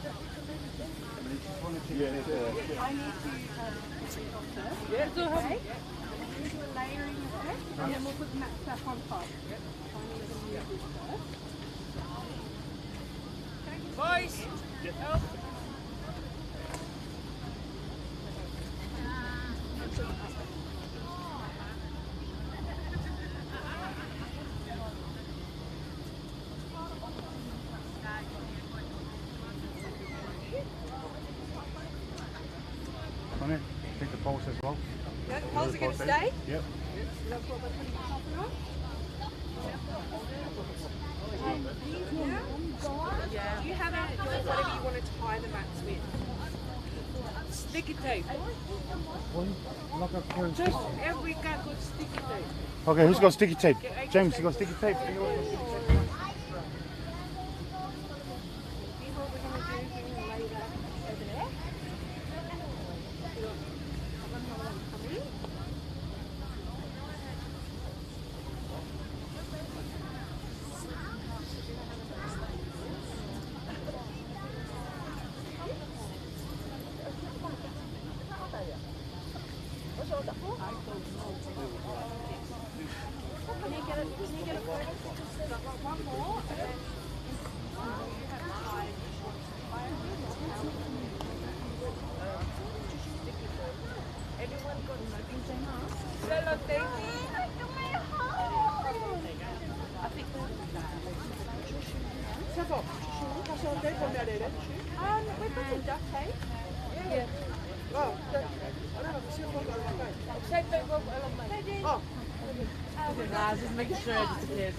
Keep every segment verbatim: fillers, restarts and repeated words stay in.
I need to, um, take it off first. Yeah. Okay. We'll do a layering effect, and then we'll put the mats back on top. Boys, help. On it. Take the pulse as well. Yeah, the pulse are gonna stay? Yep. That's what we're putting the top on. Um, yeah. Do you have a, whatever you want to tie the mats with? Sticky tape. Just every guy got sticky tape. Okay, who's got sticky tape? James, you got sticky tape? Um, we put some duct tape. Yeah. Nah, just making sure it disappears.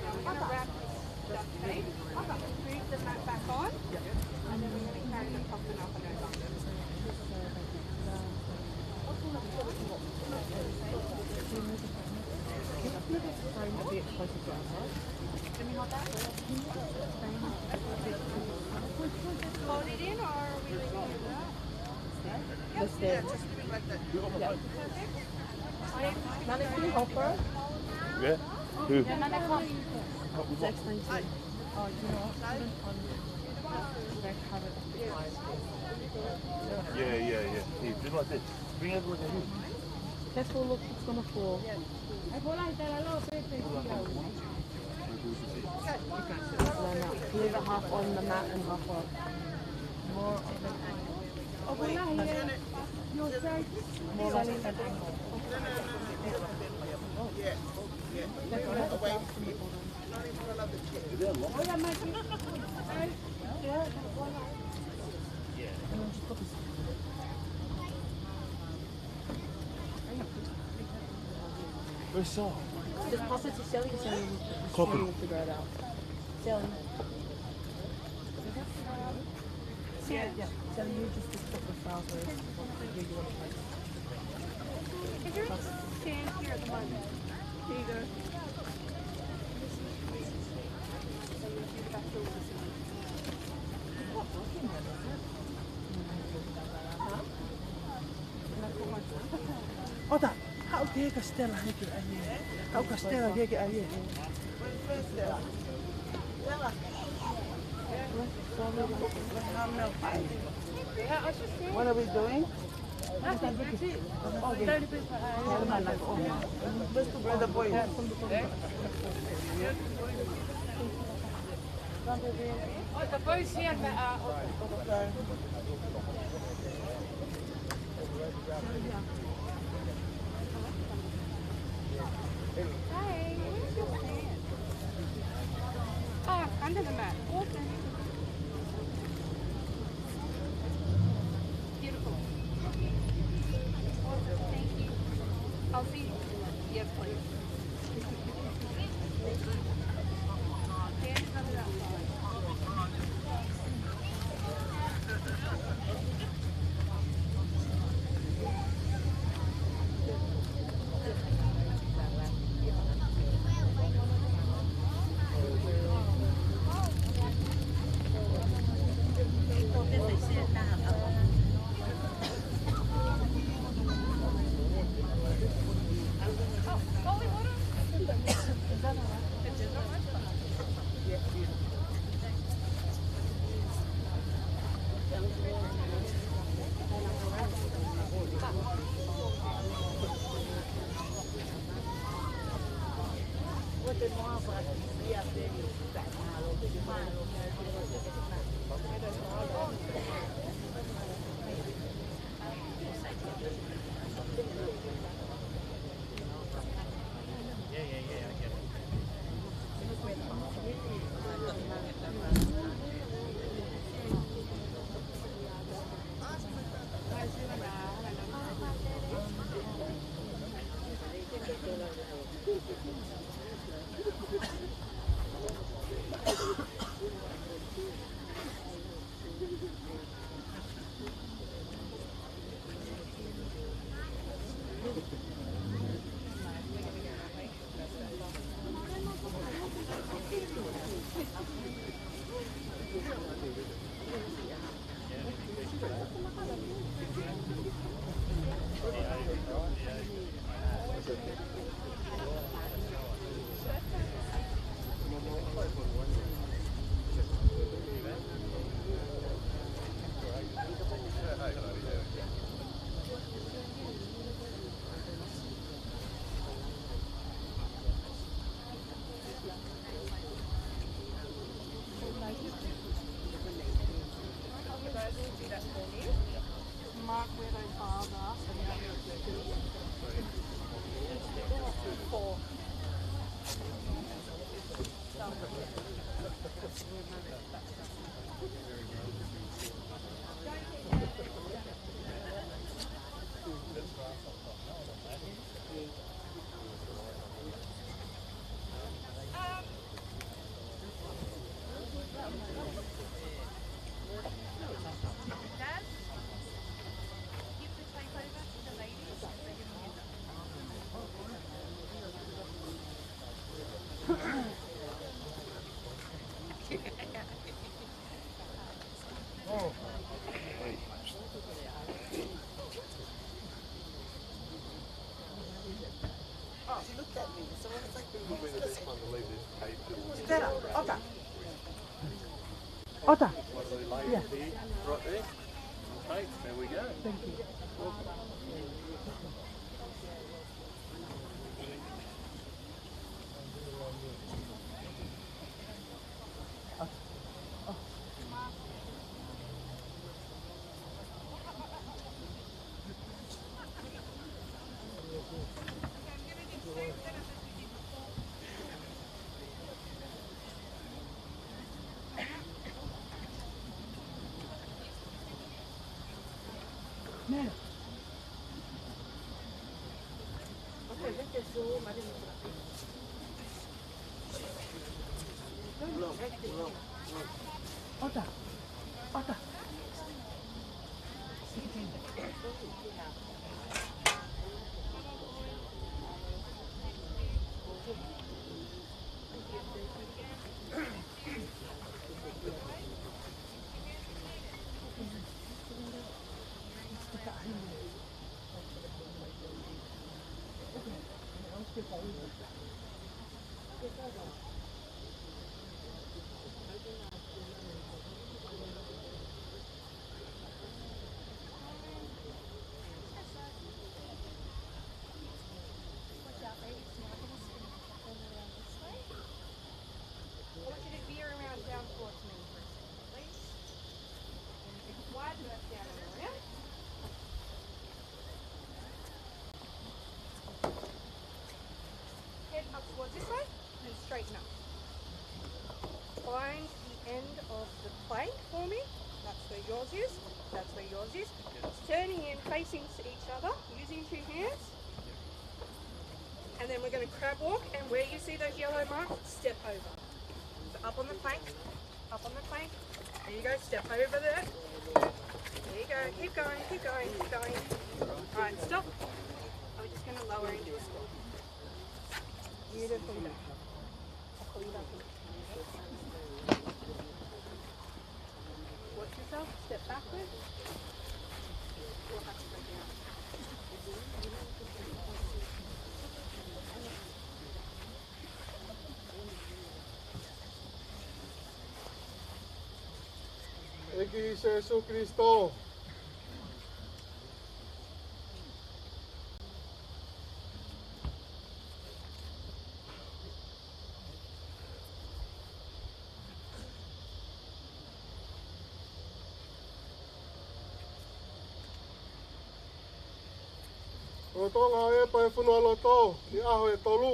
Just gonna wrap the duct tape. Move the mat back on. And then we're gonna carry the coffin up and over. Can you hold that? Hold it in, or are we leaving it out? That's there. Yeah, just leave it like that. Yeah. Nani, can you help her? Yeah. Who? It's expensive. Oh, you know what? Put it on. Should I have it? Yeah, yeah, yeah. Hey, do it like this. Bring it like this. Careful, look, it's gonna fall. Leave it half on the mat and half off. More of an angle. More like an angle. Where's Saul? Just pass it to Shelly and Shelly will, Shelly will figure it out. Shelly. Yeah, yeah. Shelly, you just, just put the files where you want to place. Is there a stand here at the moment? There you go. Ota, haʻu ki he Stella hiki ai. Haʻu ki he Stella hiki ai. What are we doing? Where's the brother boy? Hi, where's your stand? Oh, under the mat. Awesome. Beautiful. Awesome. Thank you. I'll see you. Yes, please. Mark where those bars are. So now you're four. She looked at me, so I was like, "What's this?" Ota. Ota. Yeah. Right there. Okay, there we go. Thank you. Ota. Ota. Watch out, baby. Now I'm gonna spin it all around this way. I want you to veer around down towards me for a second, please. And widen that down and around. Head up towards this way and straighten up. Find the end of the plank for me. That's where yours is. That's where yours is. Turning in, facing to each other, using two hands. And then we're gonna crab walk, and where you see those yellow marks, step over. So up on the plank, up on the plank. There you go, step over there. There you go, keep going, keep going, keep going. All right, stop. We're just gonna lower into a squat. Beautiful. Watch yourself, step backward. We'll have to go down. ʻEiki Sīsū Kalaisi. Lolotonga ʻepa he fonualoto ʻi he ʻaho ʻe tolu,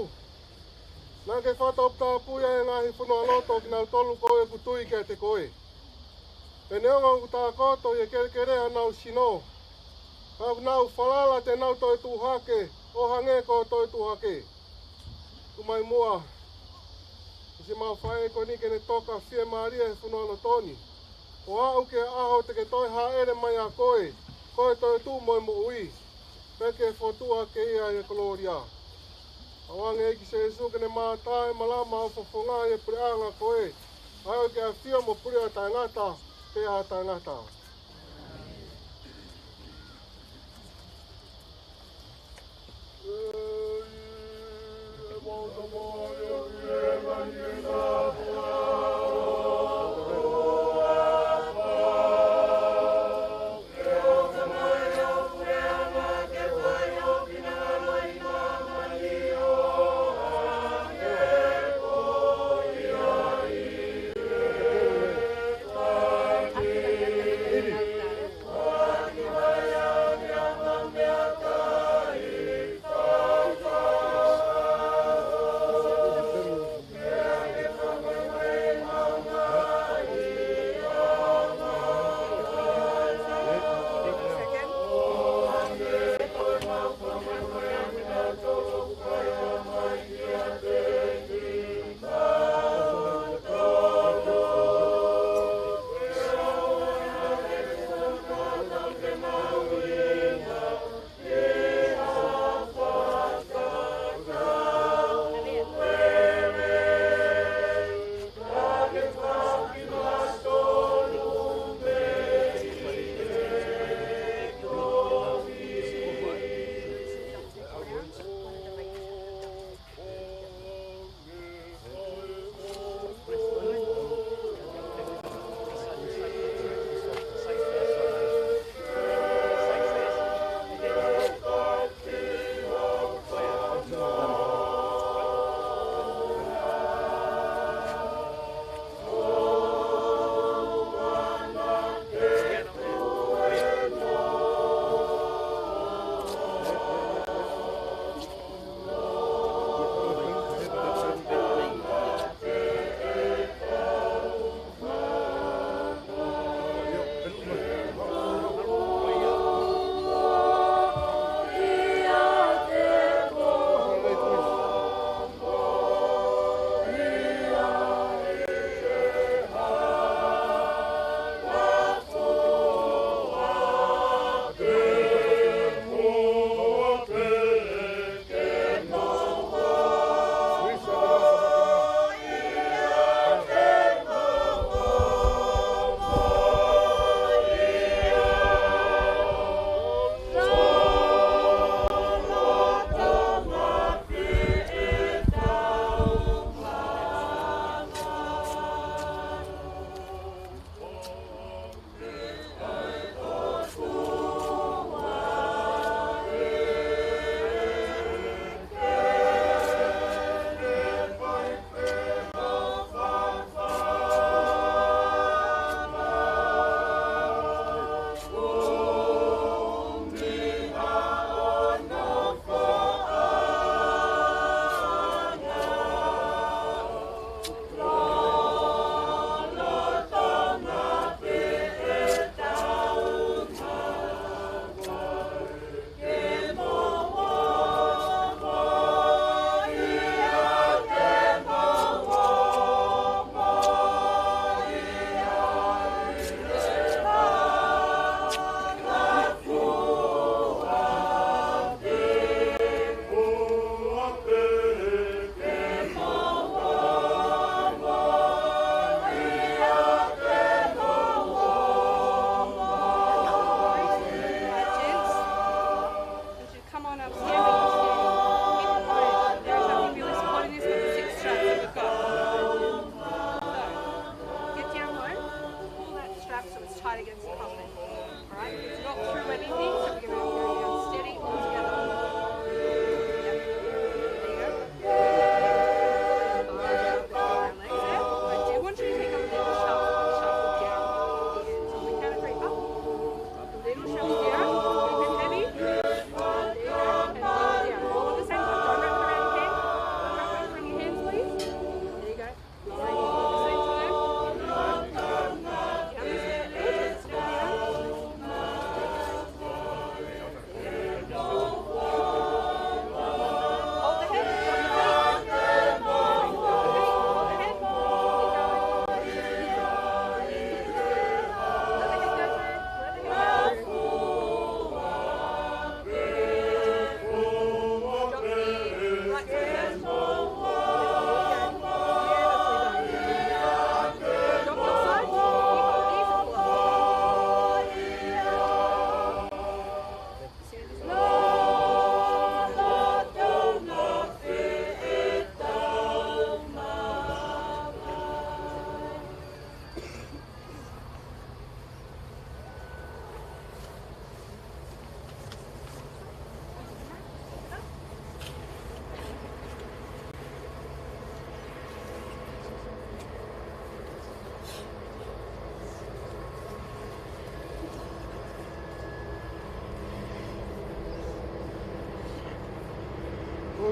naʻa ke fakatoputapuʻi ʻa e ngaahi fonualoto ʻo kinautolu ko ē ʻoku tui kiate koe. Pea neongo ʻoku tākoto ʻi he kelekele ʻa honau sino, ka ʻoku nau falala te nau toe tuʻu hake ʻo hangē ko hoʻo toe tuʻu hake. Tuku mai muʻa ʻi siʻemau faʻē ko eni ke ne toka fiemālie he fonualoto ni, ʻo aʻu ki he ʻaho te ke toe hāʻele mai ʻa koe, ko e toetuʻu mo e moʻui, pea ke fokotuʻu hake ia ʻi he kolōlia. ʻOange ʻEiki Sēsū ke ne mātā e malama ʻo e fofonga ʻi he puleʻanga ko ē, ʻa ia ʻoku ke ʻafio mo pule ʻo taʻengata pea taʻengata.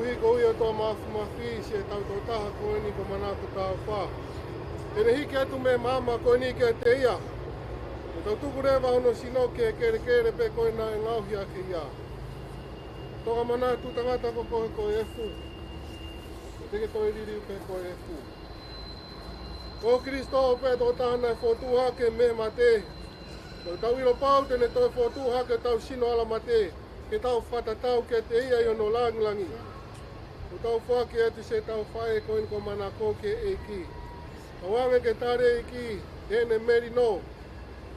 Ko ia ʻoku mafimafi siʻetau tokotaha ko eni ko Manako Taufa. Ke ne hiki atu mei he maama ko eni kiate ia. Ke tau tuku leva hono sino ki he kelekele pē ko ē naʻe ngaohi ʻaki ia. Toka manatu tangata ko koe ko e efu. Te ke toe liliu pē ko e efu. Ko Kalaisi pē tokotaha naʻe fokotuʻu hake mei he mate. Ko ʻetau ʻilo pau te ne toe fokotuʻu hake ʻetau sino ʻalamate, ke tau fakatatau kiate ia ʻi hono langilangi. ʻOku tau foaki atu siʻetau faʻē ko eni ko Manako ki he ʻEiki. Tauange ke tali ʻEiki, ke ne melino.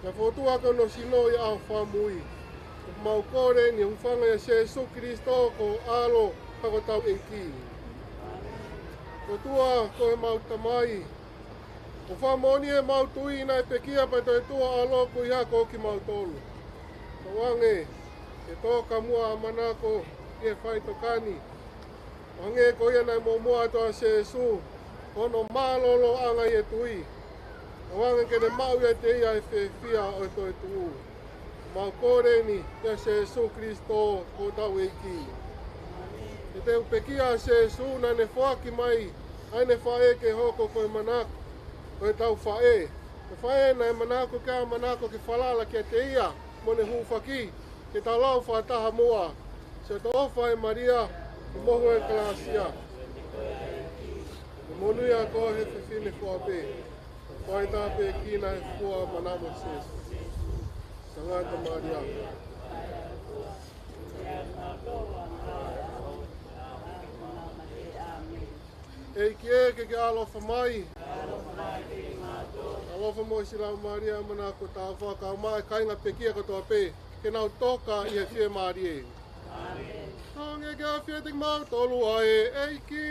Naʻe fokotuʻu hake hono sino ʻi he ʻaho fakamui. ʻOku mau kole eni ʻi he huafa ʻo Sēsū Kalaisi ko ho ʻAlo, ka ko hotau ʻEiki. ʻOtua ko homau Tamai, ʻoku fakamoʻoni ʻemau tui naʻe pekia pea toetuʻu ho ʻAlo koeʻuhi ko kimautolu. Tauange ke toka muʻa ʻa Manako ʻi he faʻitoka ni. Hangē ko ia naʻe muʻomuʻa atu ʻa Sēsū, ko hono mālōlōʻanga ʻi he tui. Tauange ke ne maʻu ʻiate ia ʻa e fiefia ʻo e toetuʻu. Mau kole eni ʻia Sēsū Kalaisi ko hotau ʻEiki. He te u pekia ʻa Sēsū naʻa ne foaki mai ʻa ʻene faʻē ke hoko ko e Manako, ko ʻetau faʻē. Ko e faʻē naʻe manako ke ʻa Manako ke falala kiate ia mo ne hūfaki, ke tau lau fakataha muʻa. Siʻoto ʻofa ʻe Malia, ʻi mohu ʻe Kalasia. Monūʻia koe he fefine fua pē. Fai tāpuekina he fua ʻo Manako Sēsū. Tangata Malia. ʻEiki ē, ke ke ʻaloʻofa mai. ʻAloʻofa mo siʻi Laumālie Māʻoniʻoni ʻo Manako Taufa, kae ʻumaʻā e kāinga pekia kotoa pē, ke nau toka ʻi he fiemālie. Hangē ko e ʻafio ʻiate kimautolu ʻa e ʻEiki.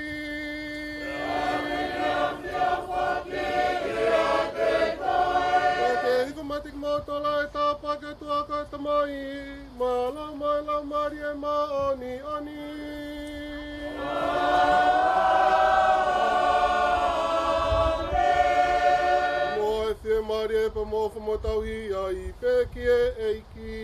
Kae hifo mai kiate kimautolu ʻa e tāpuaki ʻa e ʻOtua ko e Tamai, mo e Laumālie Māʻoniʻoni. Mo e fiemālie pea mo e ʻofa mo tauhi ʻa e pekia ʻEiki.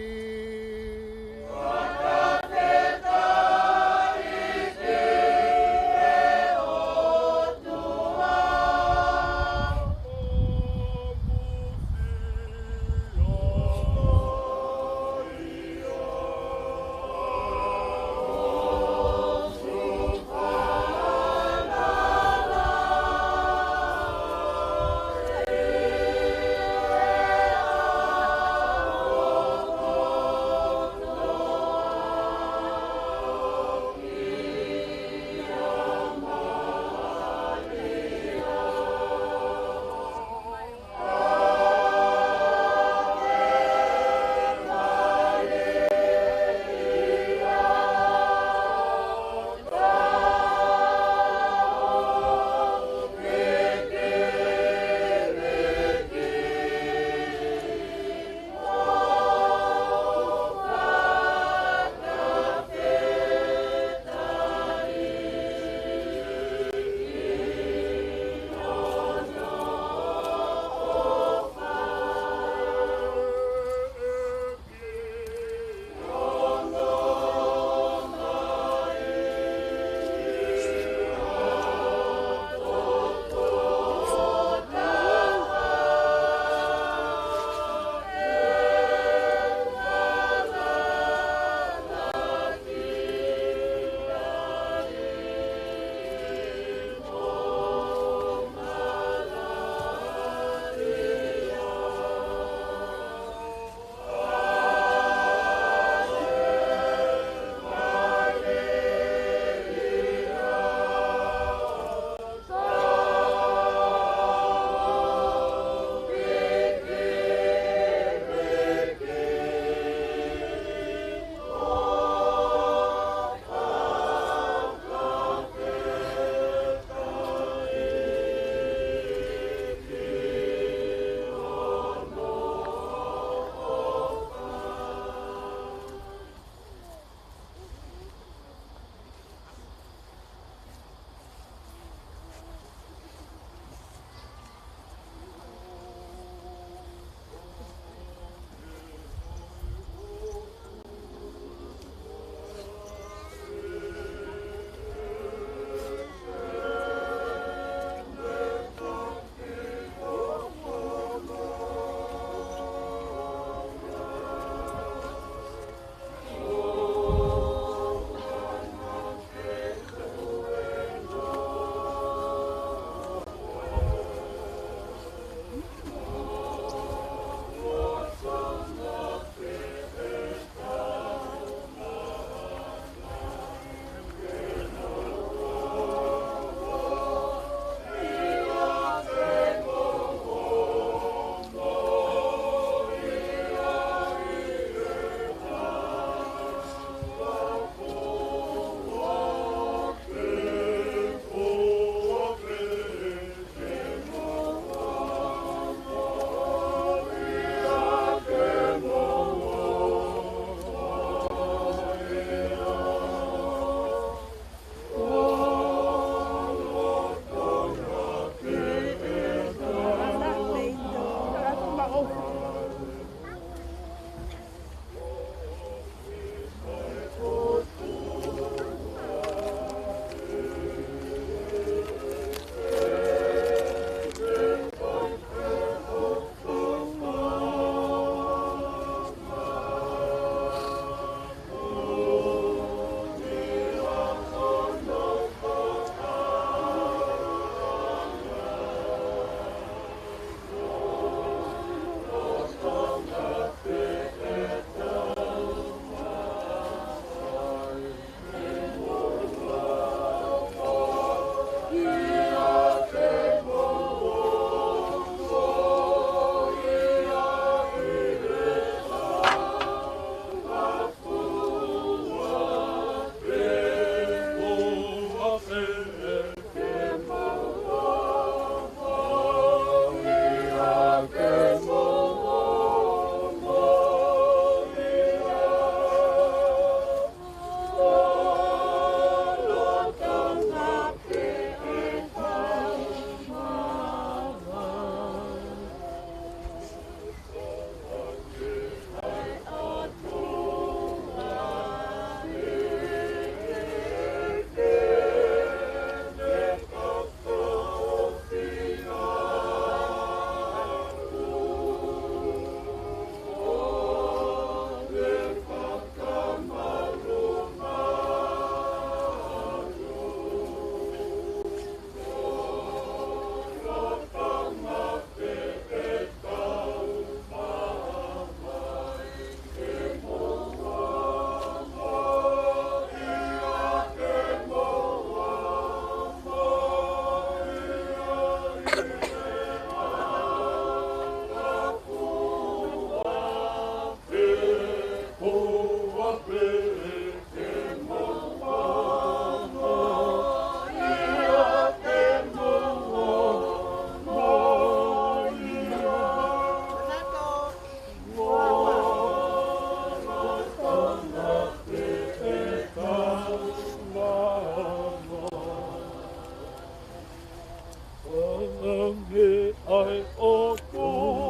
ʻa e ʻOtua.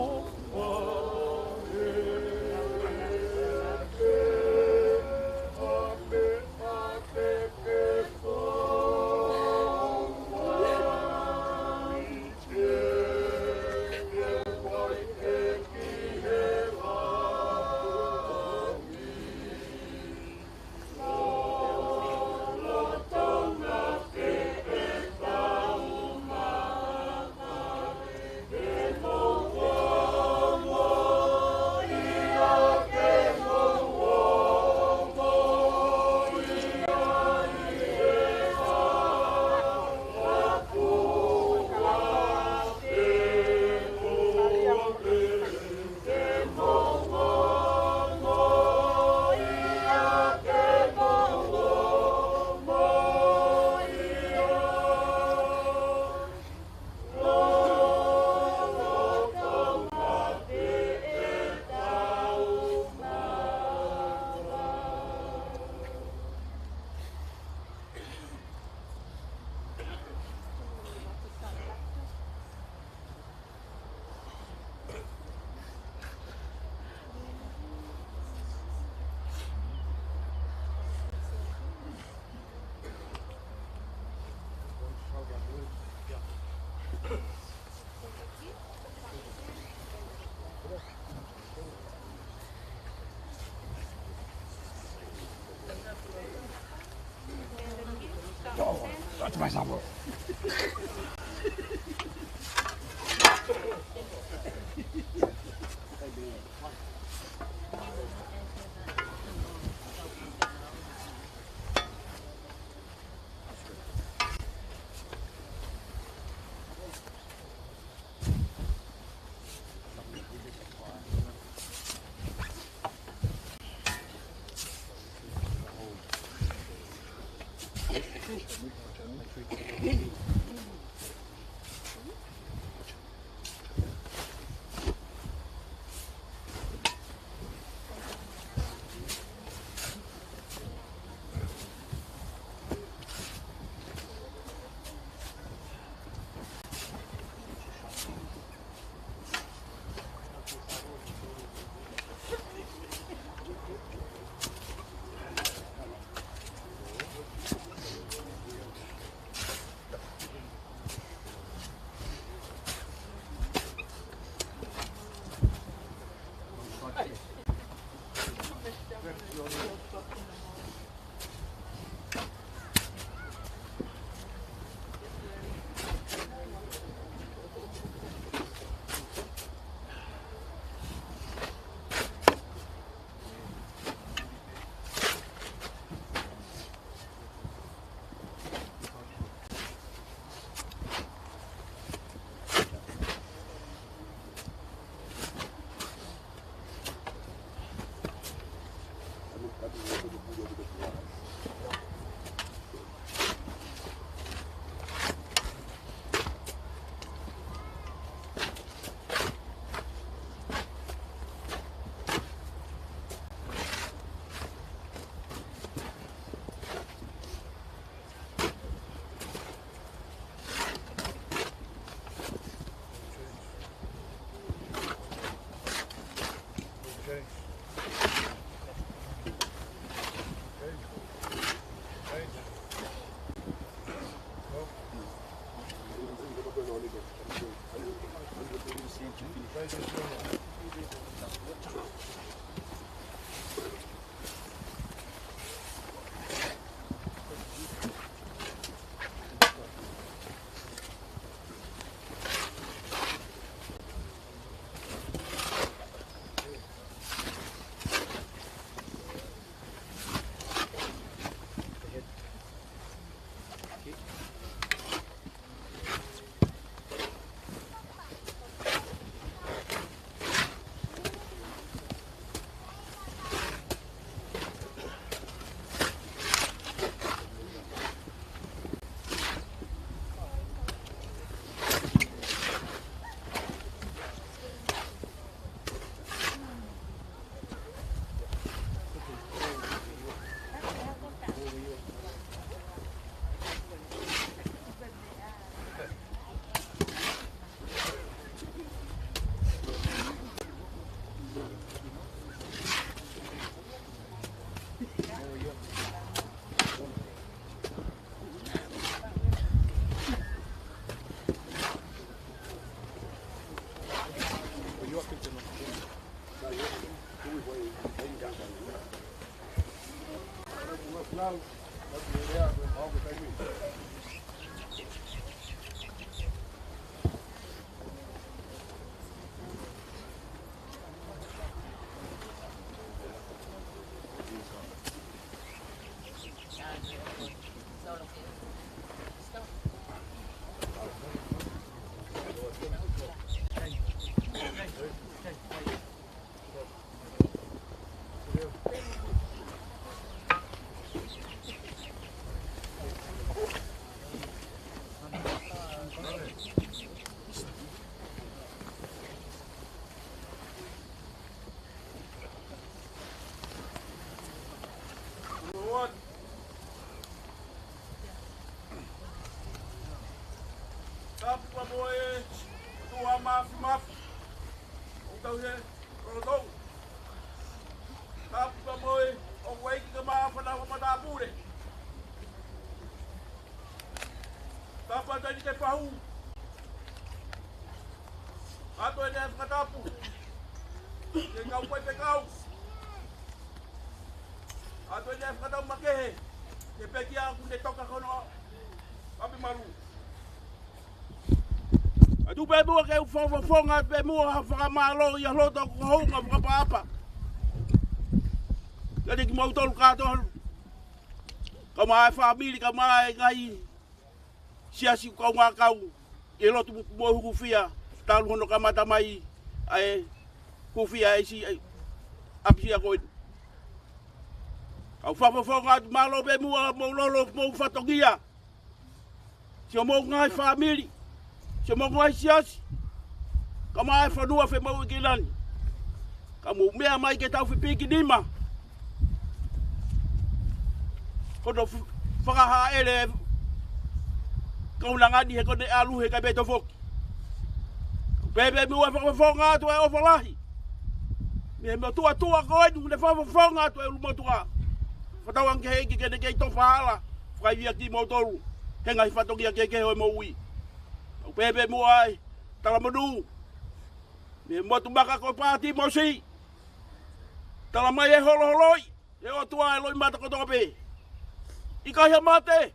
Tapu pea mo e ʻOtua Māfimafi. ʻOku tau he lolotou. Tapu pea mo e ʻOtua ʻEiki kae ʻumaʻā e fānau ʻa e matāpule. Tapu atu eni ki he fahu. ʻOatu eni e fakatapu ki he kau faifekau. ʻOatu eni e fakatapu makehe ki he pekia ʻoku ne toka hono ʻapi malu. ʻOatu pē muʻa ke u fakafofonga atu pē muʻa ha fakamālō ʻi he loto ko e hounga fakaʻapaʻapa kiate kimoutolu kātoa, kae ʻumaʻā e fāmili, kae ʻumaʻā e ngaahi siasi ʻoku kau ngākau ʻi he lotu mo e hūfia, talu hono kamata mai ʻa e hūfia ʻa e siʻi ʻapisia ko eni. Kau fakafofonga atu, mālō pē muʻa hoʻomou lolo, hoʻomou fatongia. Siʻomou ngaahi fāmili, siʻomou ngaahi siasi, kae ʻumaʻā e fonua fē ʻoku mou ʻi ai ni. Ka mou meʻa mai ke tau fepiki nima hono f-, fakahaʻele e kaunanga ni he ko ʻene ʻalu he kae pē tofoki. Pea pē muʻa e fakafofonga atu e ʻofa lahi mei he motuʻa tuʻa ko eni, ʻoku ne fakafofonga atu e ʻulumotuʻa. Fakatauange ki he ʻEiki ke ne kei tofa hala fakaivia kimoutolu he ngaahi fatongia kehekehe ʻo e moʻui. Kau pehē pē muʻa e talamonū mei he motu maka ko Pātimosi. Tala mai e holoholoi ʻe he ʻOtua ʻa e loʻimata kotoa pē. ʻIkai ha mate,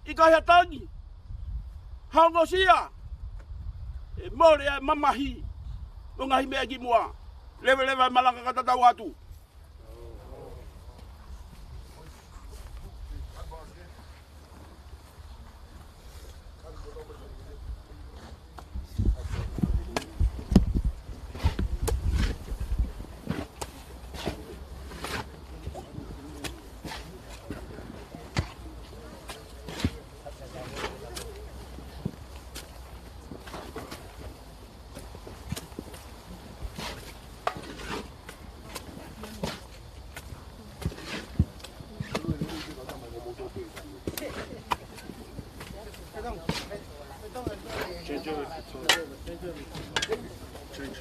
ʻikai ha tangi, ha ongosia, ʻe mole ʻa e mamahi mo e ngaahi meʻa kimuʻa. Leveleva e malanga kae tatau atu. Change it if it's on. Change.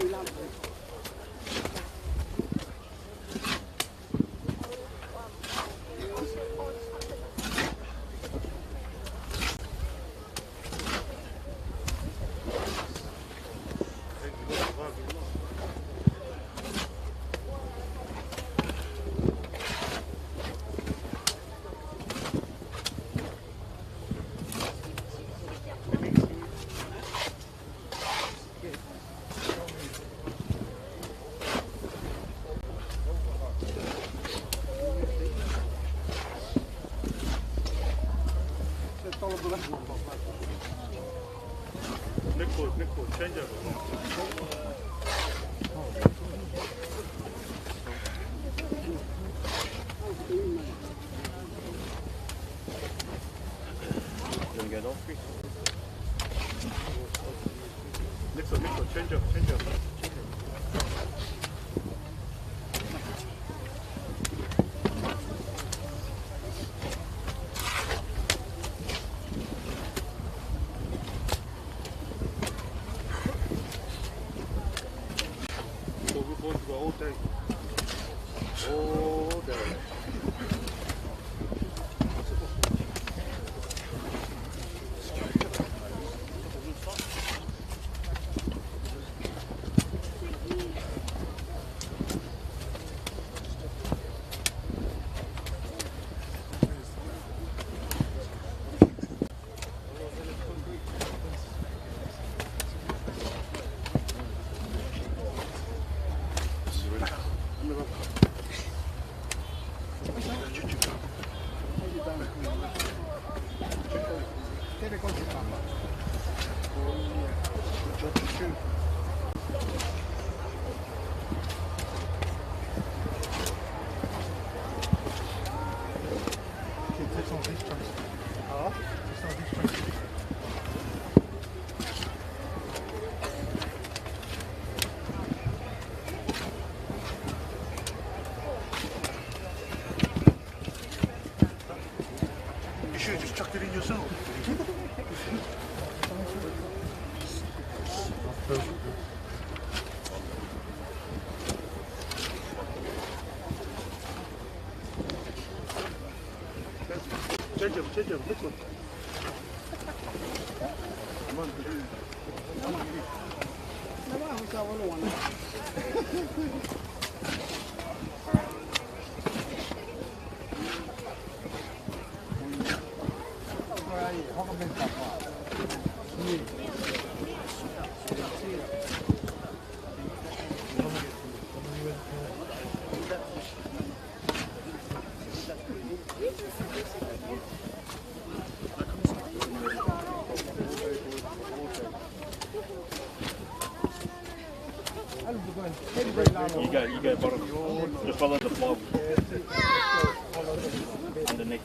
Nick Paul, Nick Paul, change up. Nick Paul, Nick Paul, change up, change up. So we're going to go all day. All day. You should have just chucked it in yourself. Change him, change him, this one. Come on. You go, you go, bottom. Just follow the flow. Underneath.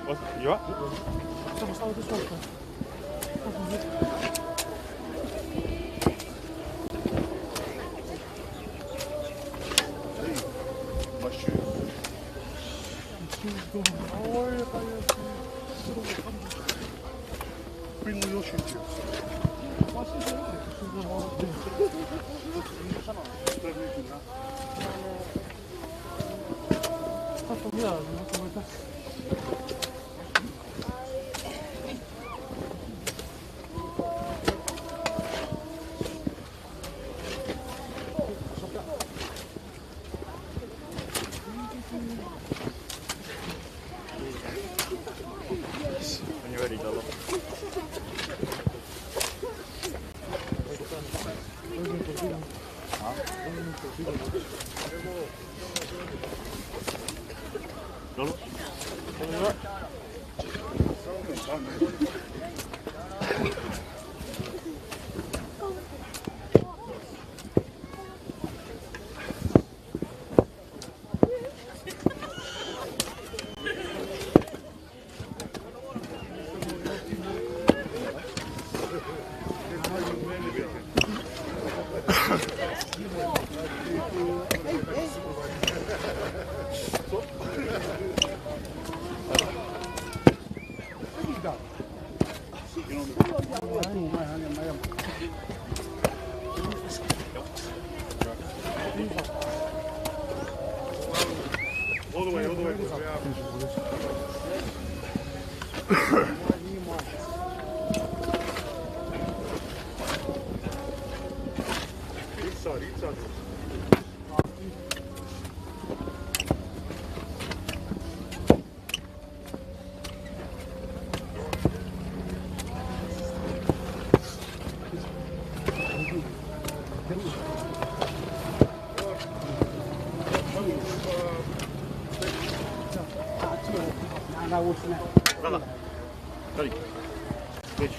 What? You what? Bring your shoes here. When you're ready, Dolo. Dolo. All the way, all the way. Inside, inside. Brother. Ready. Switch.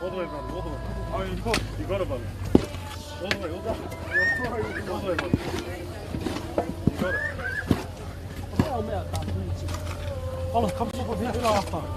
All the way, brother, all the way. You got it, brother. All the way, all the way. All the way, brother. You got it. Hold on, come up here. Hold on. Hold on.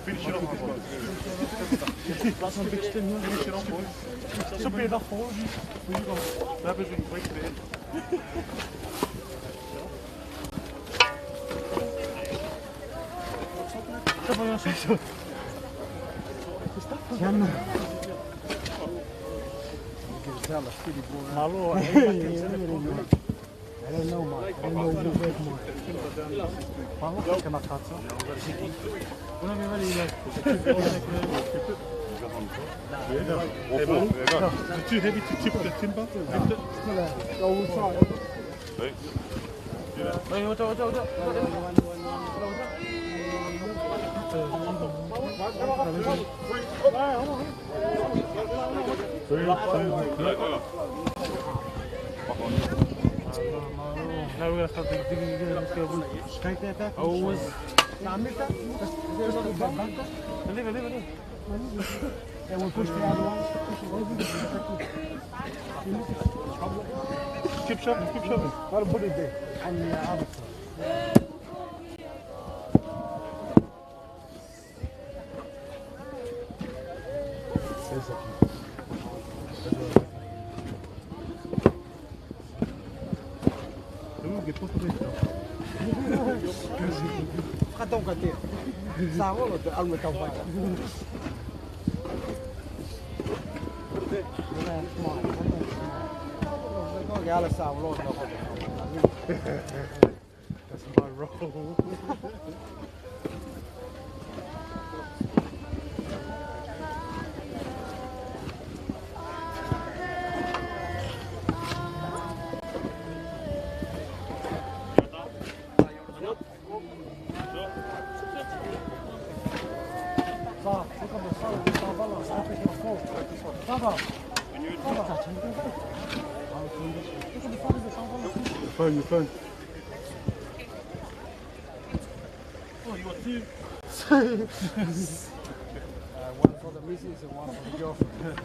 Finish it off, boys. Last one, big stem here. Finish it off, boys. Should be enough for all of you. Where you go? That was really great today. Mālō. I don't know, man. I don't know if you break more. Whenever you're ready, you guys. Is it too heavy to tip the timber? Lift it? Still there. Go, we'll try. Now we're gonna start digging, digging, digging, let's go. Always. Leave it, leave it, leave it. And we'll push the other one. Keep shoving, keep shoving. Gotta put it there. And the other side. Fakatau ka te. Sa olo te alu me tau fai. Ke ala sa olo te. That's my role. Your phone, your phone. Oh, you want two? Uh, one for the missus and one for the girlfriend.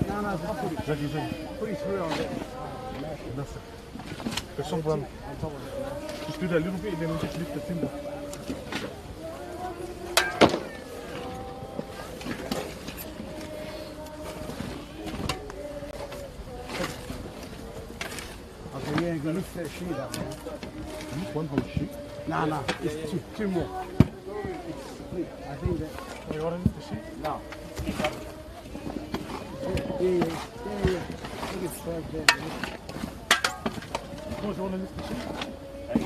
No, no, just put it, put it through on there. Nothing. There's some one. Just do that little bit and then we just lift the timber. Okay, yeah, you can lift that sheet up, man. Hmm? One whole sheet? Nah, nah, it's two, two more. It's, I think that. Oh, you want to lift the sheet? No. Yeah, yeah, yeah, yeah, yeah. I think it's right there, man. Oh, you want to lift the sheet? Hey,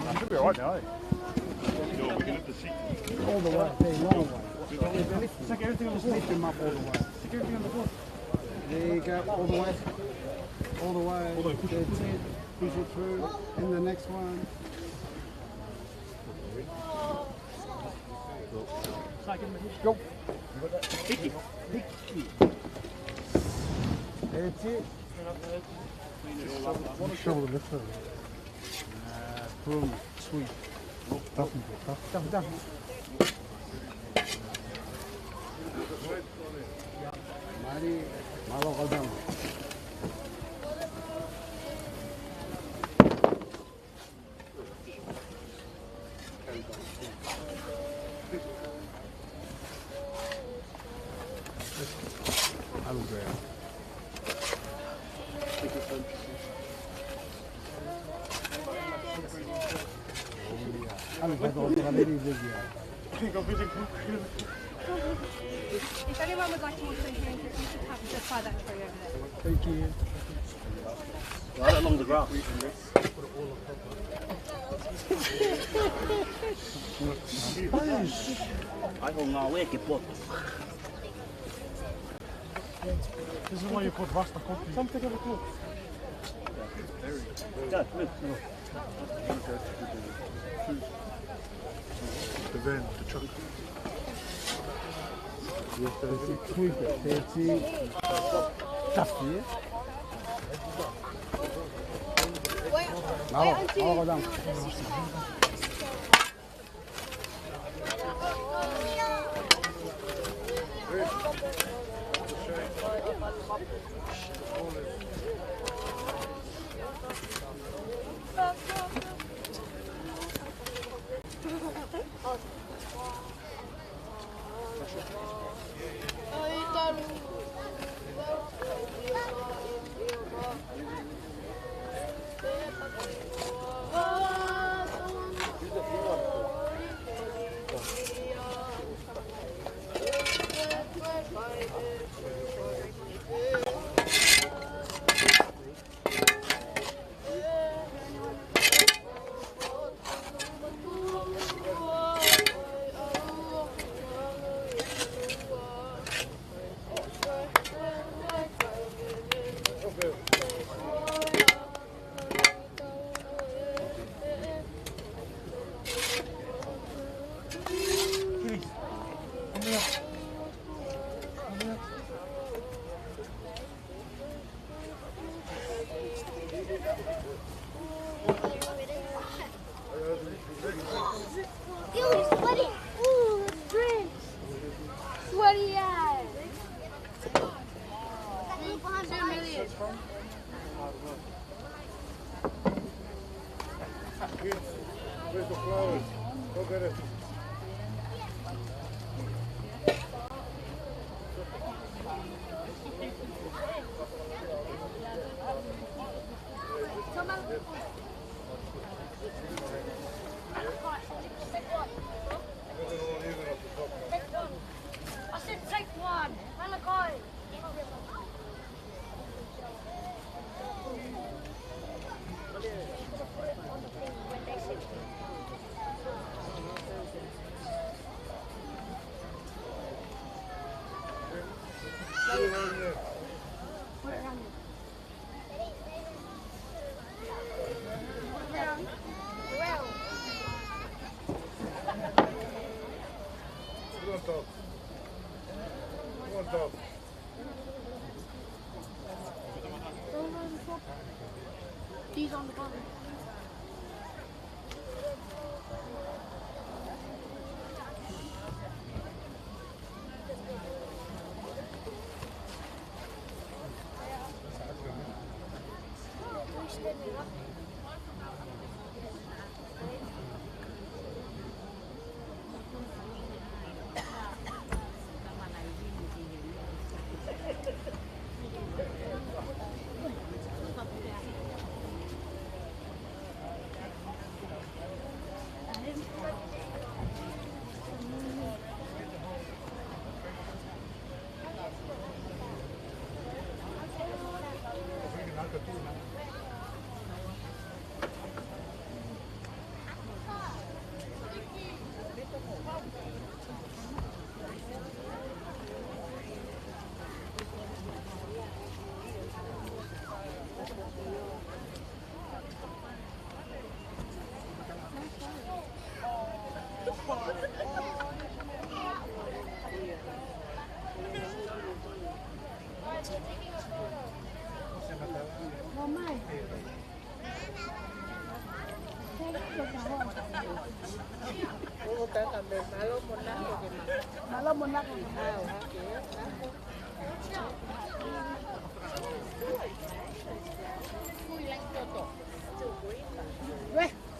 I should be all right now, eh? Yo, we can lift the sheet. All the way, hey, long way. Take everything on the floor. Lift them up all the way. Take everything on the floor. There you go, all the way. All the way. All the way, push it. That's it. Push it through. And the next one. Go. That's it. Shovel this way. Uh, boom. Sweet. Tough, tough. Tough, tough. Mālō, mālō, well done. If anyone would like to wash their hands, if you could have the side that tray over there. Thank you. Right along the grass. Ai, ko ngā wē ke poto. This is why you put rasta coffee. Come take a look. Yeah, look. The van, the truck. Yes, sir. It's a quick, it's a tough, yeah? Mālō, mālō, mālō. Ew, he's sweating. Ooh, his drenched. Sweaty eyes. Two million. Kids, where's the flowers? Go get it. I said take one. Malachi. Come on, dog. Come on, dog. He's on the button.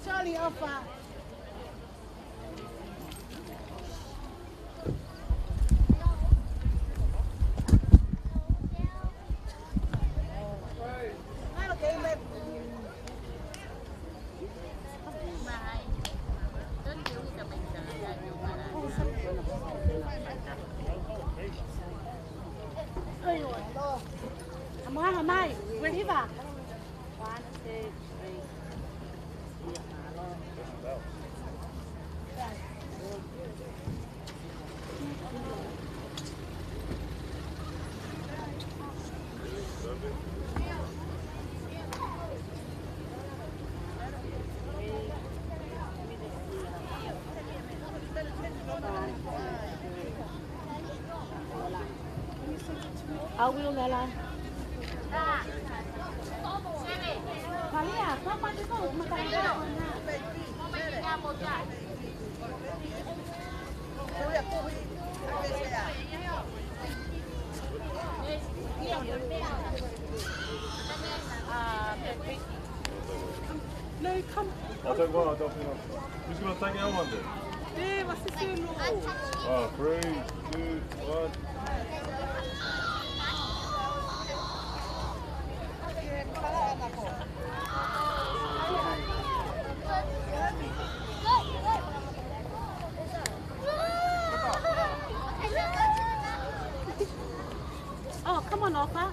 Sorry, Alpha. Come on, Mike. Where he va? One, two, three. Aui o mea la. Kalia, kau mate kau, mate kau. No, come. I'll take one, I'll take one. Who's gonna take our one then? Eh, what's the same rule? Ah, three, two, one. Oh, come on, Opa.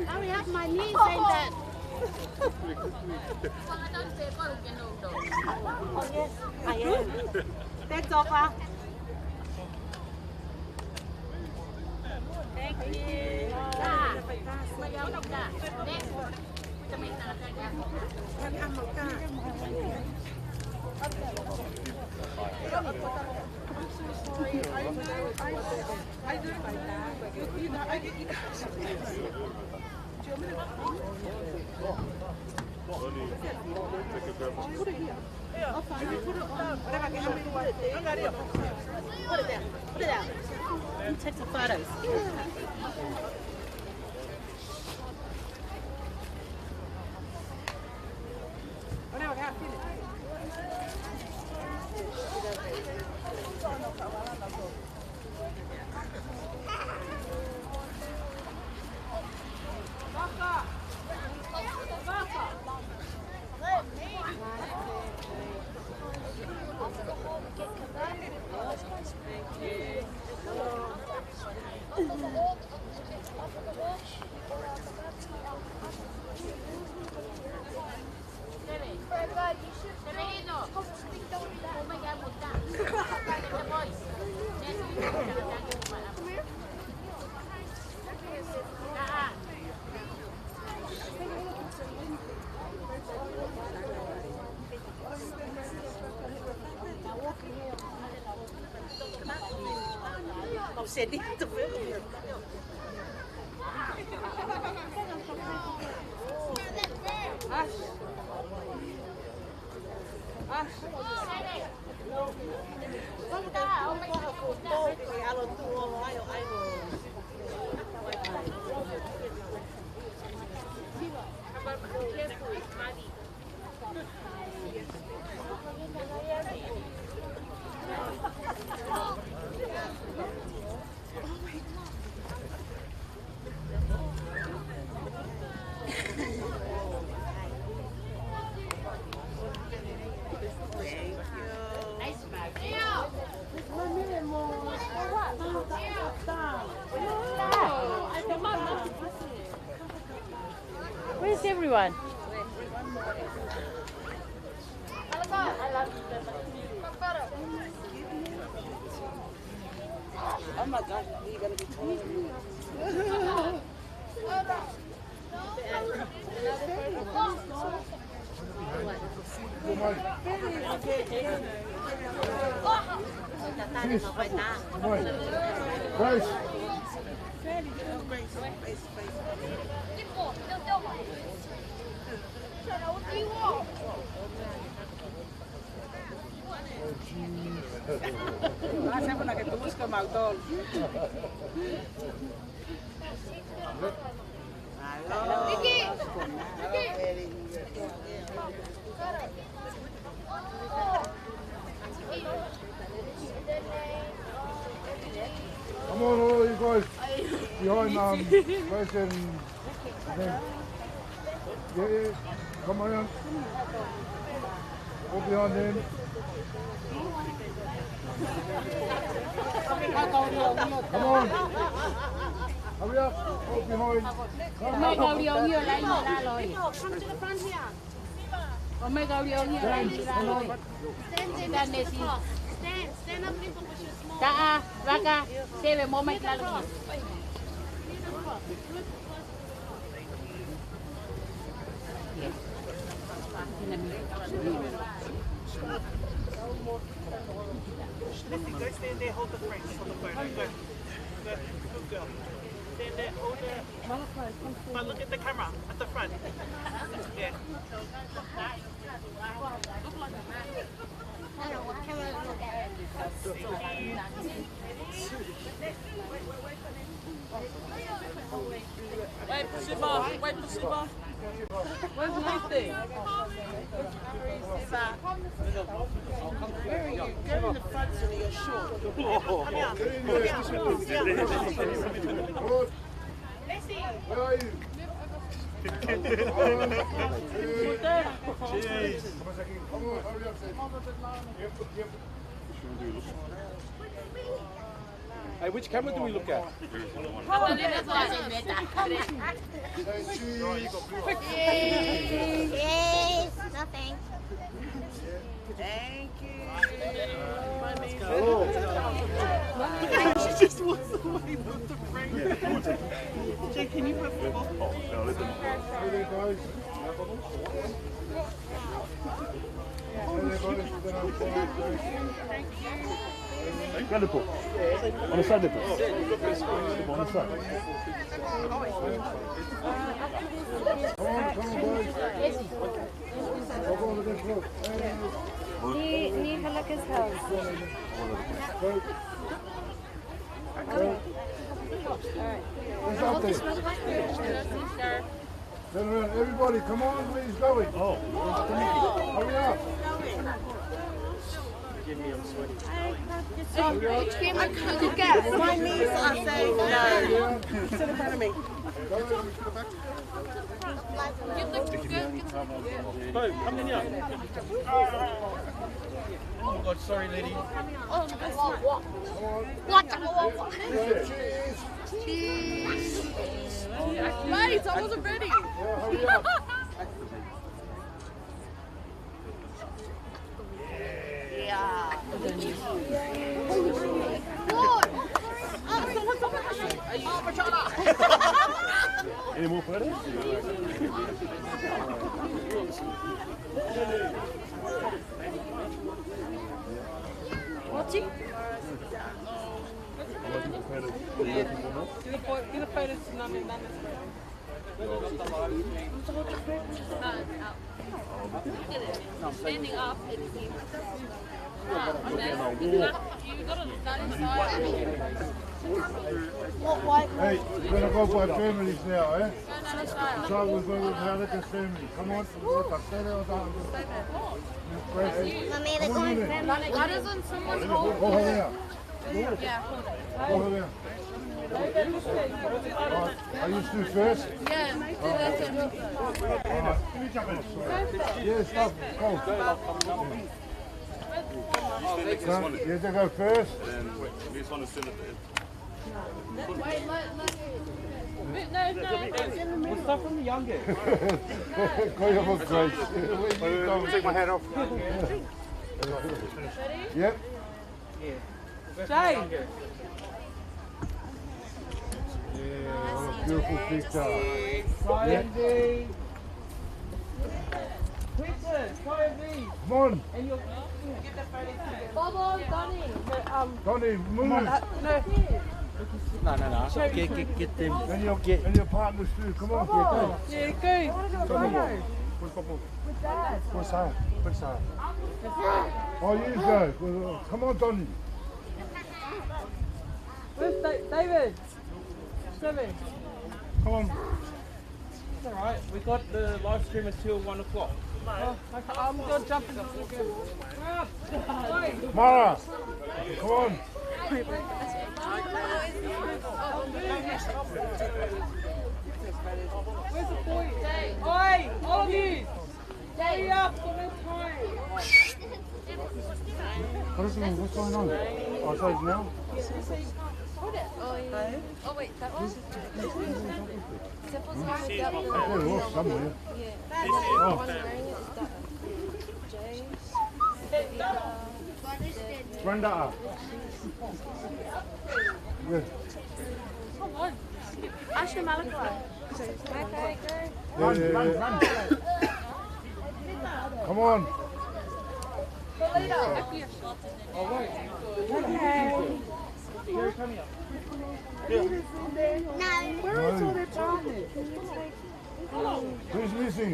Hurry up, my knees and that. Oh, yes, I am. Thanks, Opa. Thank you. Put it down. Put it down. You take some photos. Where's everyone? Oh my God, we're gonna be told. Grace. Come on, all you guys. Behind, um, Grace and them. Yeah, yeah. Come on, Ian. Go behind them. Come on. Hurry up. Go behind. Come on. Come to the front here. ʻO meʻa kaulioʻia. Stand, stand up, people, because you're small. Taʻa, vaka, seve, mo mai ki lalo. Listen, go stand there, hold the frame, hold the phone. Go. Good, good girl. Stand there, hold it. But look at the camera at the front. Yeah. Wait, push him off. Wait, push him off. Where's Lucy? Where are you? Go in the front so that you're short. Come here. Come here. Come here. Lucy. Where are you? Cheers. Come on, hurry up, Sam. Yep, yep. Hey, which camera do we look at? Say cheese. Cheese. Nothing. Thank you. Hello. She just walks away with the ring. Jay, can you put football? Oh, no, listen. Go, Liverpool. On the side, Liverpool. On the side. Come on, come on, boys. Come on, let's go. Ni, ni halakes house. All right. Let's go. Turn around. Everybody, come on, please, going. Oh. Hurry up. Give me, I'm sweaty. I can't look at. My knees are saying no. Sit in front of me. Babe, come in here. Oh my God, sorry, lady. Oh, that's not. What? Cheese. Mate, I wasn't ready. Yeah, hurry up. Yeah. Any more photos? What's he? Standing up, it seems. Hey, we're gonna go by families now, eh? So we're going with Halakes family. Come on, we're gonna stay there with the Mummy, they're going family. Why doesn't someone hold? Go over there. Go over there. Are you still first? Yeah. Yeah, stop. Go. You take out first. Wait, let, let. We'll start from the youngest. Go, you have a grace. Take my hat off. Yep. Yeah. Jay. Yeah, what a beautiful picture. Sandy. Richard, Kobe. Come on. And your Bobo, Donnie. Um, Donnie, move. Uh, no. No, no, no. Get, get, get them. And your, get and your partners too. Come on. Bobo. Yeah, go. Come on. What's up? What's up? Oh, you go. Come on, Donnie. Where's Da-, David? Seven. Come on. It's all right. We got the live stream until one o'clock. Oh, okay. I'm gonna jump in the game. Mara, come on. Where's the boy? Oi, all of you. Stay up for the time. What is it? What's going on? Oh, sorry, now? Oh, yeah. Oh, wait, that one? Seppo's one is that one. Oh, somewhere. Yeah. And then the one wearing it is that one. Jay. Brenda. Yeah. Come on. Ashley Malachi. Run, run, run. Come on. Where is all the partners? Who's missing?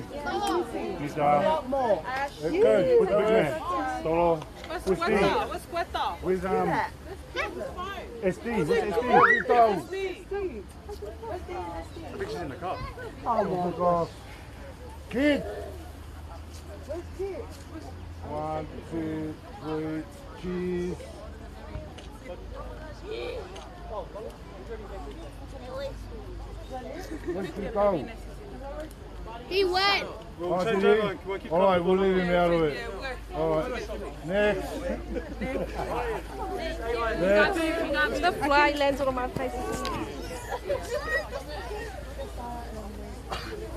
He's, uh, okay, put the big man. Tolo. Where's Steve? Where's Steve? Where's, um, Steve? Where's Steve? Where's Steve? Steve. Picture's in the car. Oh my gosh. Kid. One, two, three, cheese. Where'd he go? He went. We'll Oh, change did he? over. Can we keep All right, going? We'll leave him out of it. All right. Next. Next. The fly lands on my face.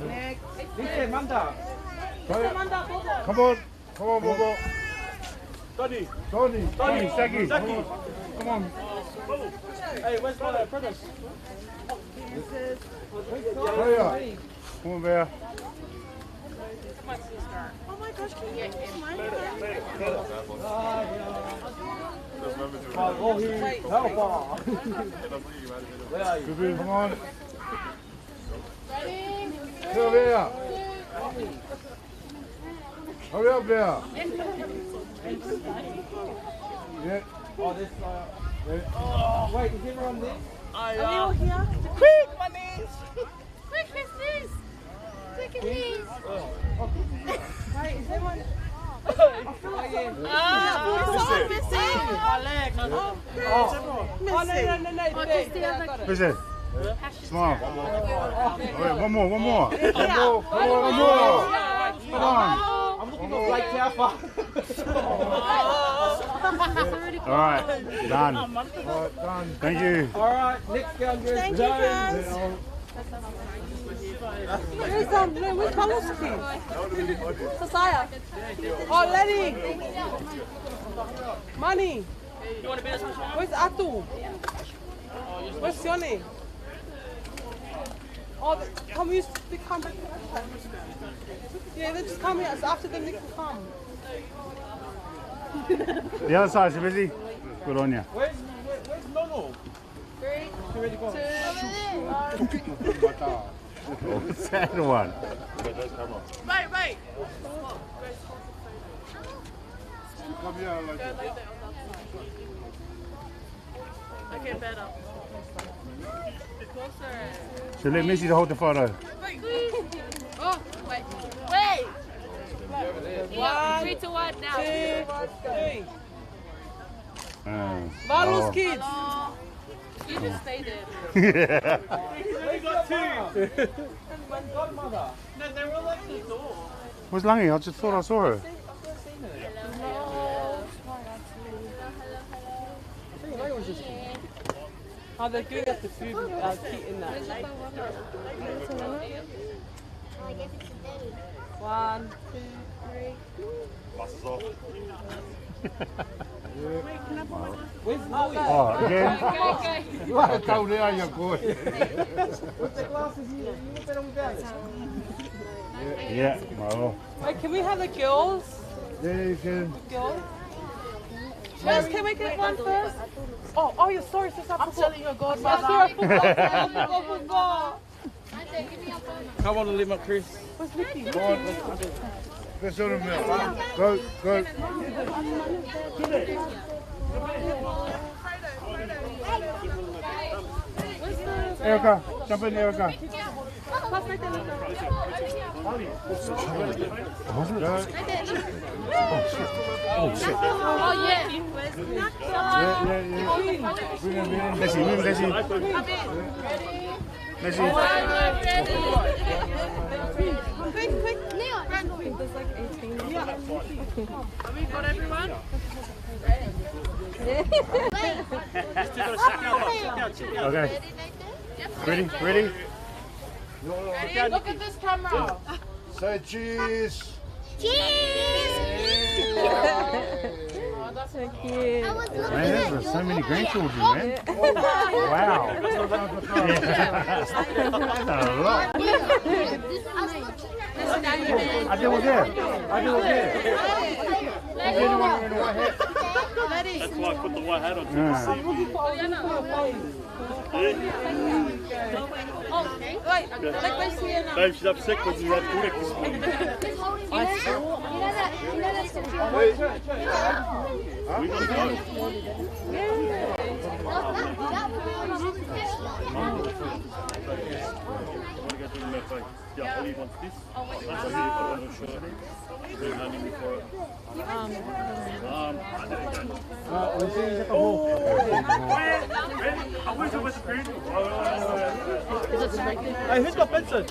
Next. Come on. Come on, Bobo. Tony. Tony. Tony, Saki. Saki. Come on. Hey, where's my brothers? Hurry up. Come on, Bear. Oh my gosh, can you get this one? Oh, here. Help. Where are you? Come on. Ready? Come here. Hurry up there. Yeah. Oh, this, uh, yeah. Oh, wait, is everyone there? Are we all here? Quick, my knees! Quick, let's do this! Quick, let's do this! Wait, is everyone? Oh, yeah. Ah, I'm so missing. My leg. Oh, oh, no, no, no, no, Oh, just the other I got it. Who's that? Smile. All right, one more, one more. One more, one more, one more. Come on. I'm looking for Blake Tower. All right, done. All right, done. Thank you. All right, next guy. Thank you, James. Where's, um, no, where's Carlos? Josiah. Oh, Lenny. Money. Where's Atu? Where's Sione? Oh, the, come, we used to come back. Yeah, they just come here. It's after them they can come. The other side, Sibisi. Good on ya. Where's, where, where's Nono? Three, two, one. Oh, sad one. Right, right. Come here, like that. Okay, better. Closer. So let Missy to hold the photo. Wait. Oh, wait. Wait. One, three to one now. Two, three. Uh, Valu's oh. Kids. Hello. You just stay there. We got two. And my godmother. No, they were like the door. Where's Langi? I just thought I saw her. Oh, they're good at the food, uh, kit in that. One, two, three. Glasses off. Where's Louis? Oh, again? Kau lea ia koe. With the glasses, you, you better with that. Yeah, mālō. Wait, can we have the girls? Yeah, you can. The girls? Guys, can we get one first? Oh, oh, yeah, sorry, sis, I forgot. I'm telling your godmother. Yeah, sorry, I forgot. I forgot, I forgot. Come on, Lima, Chris. Where's Nikki? Go on. Go, go. Erica, jump in, Erica. Go. Oh, shit. Oh, shit. Oh, yeah. Yeah, yeah, yeah. Bring him, bring him. Bessie, bring Bessie. Messi. Quick, quick. Have we got everyone? Okay. Ready? Ready? Ready? Look at this camera. Say cheese. Cheese! Oh, that's so cute. Man, there's so many grandchildren, man. Wow. Yeah. That's a lot. I do it there. I do it there. That's why I put the white hat on. Yeah. Babe, she's upset because you had Kodak this morning. We gotta go. Yeah, Ollie wants this. Oh, wait. Um, ʻA, ʻo se i se ka hou. I wish it was a green. Hey, who's got Benson?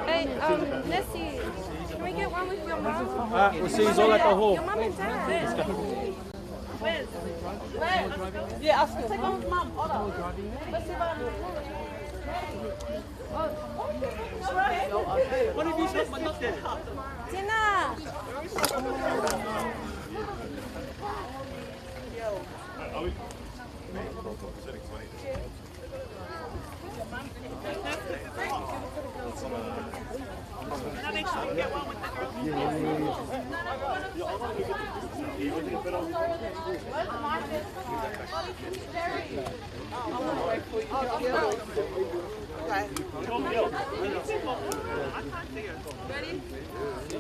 Hey, um, Nessie, can we get one with your mom? ʻA, ʻo se i Zola ka hou. Your mom and dad. Where's? Where? Yeah, ask her. Take one with mum. Hold on. Let's see if I What have you said? But not there. Tina!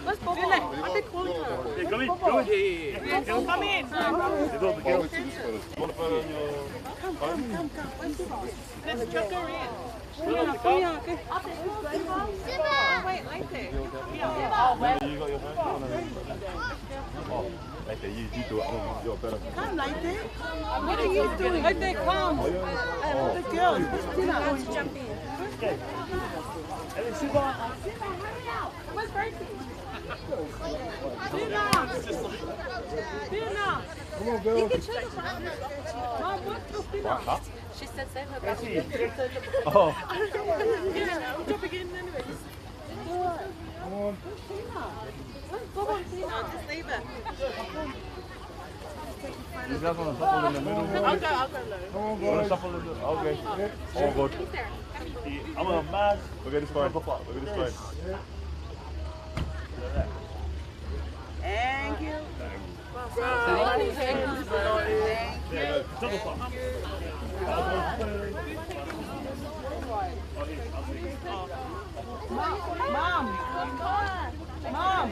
Let's go. I'll be calling her. Yeah, go in, go in. Yeah, yeah, yeah. Come in. They built the girl. Come, come, come, come. Let's see. Let's check her in. Oh, wait, right there. Yeah. You got your phone? Oh, no, no, no. Oh, okay, you, you do it. Oh, you're better. Come, Laite. What are you doing? Laite, come. The girl, Christina. Where's Gracie? Tina. Tina. Mom, what's Christina? She said, save her. Oh, Yeah, jump again anyways. Come on, Tina. Come on, Tina. Just leave it. you guys want to shuffle in the middle? I'll go, I'll go low. You want to shuffle in the... Okay. All good. I'm a mad. We're going to square. We're going to square. Thank you. Thank you. Mom. Mom.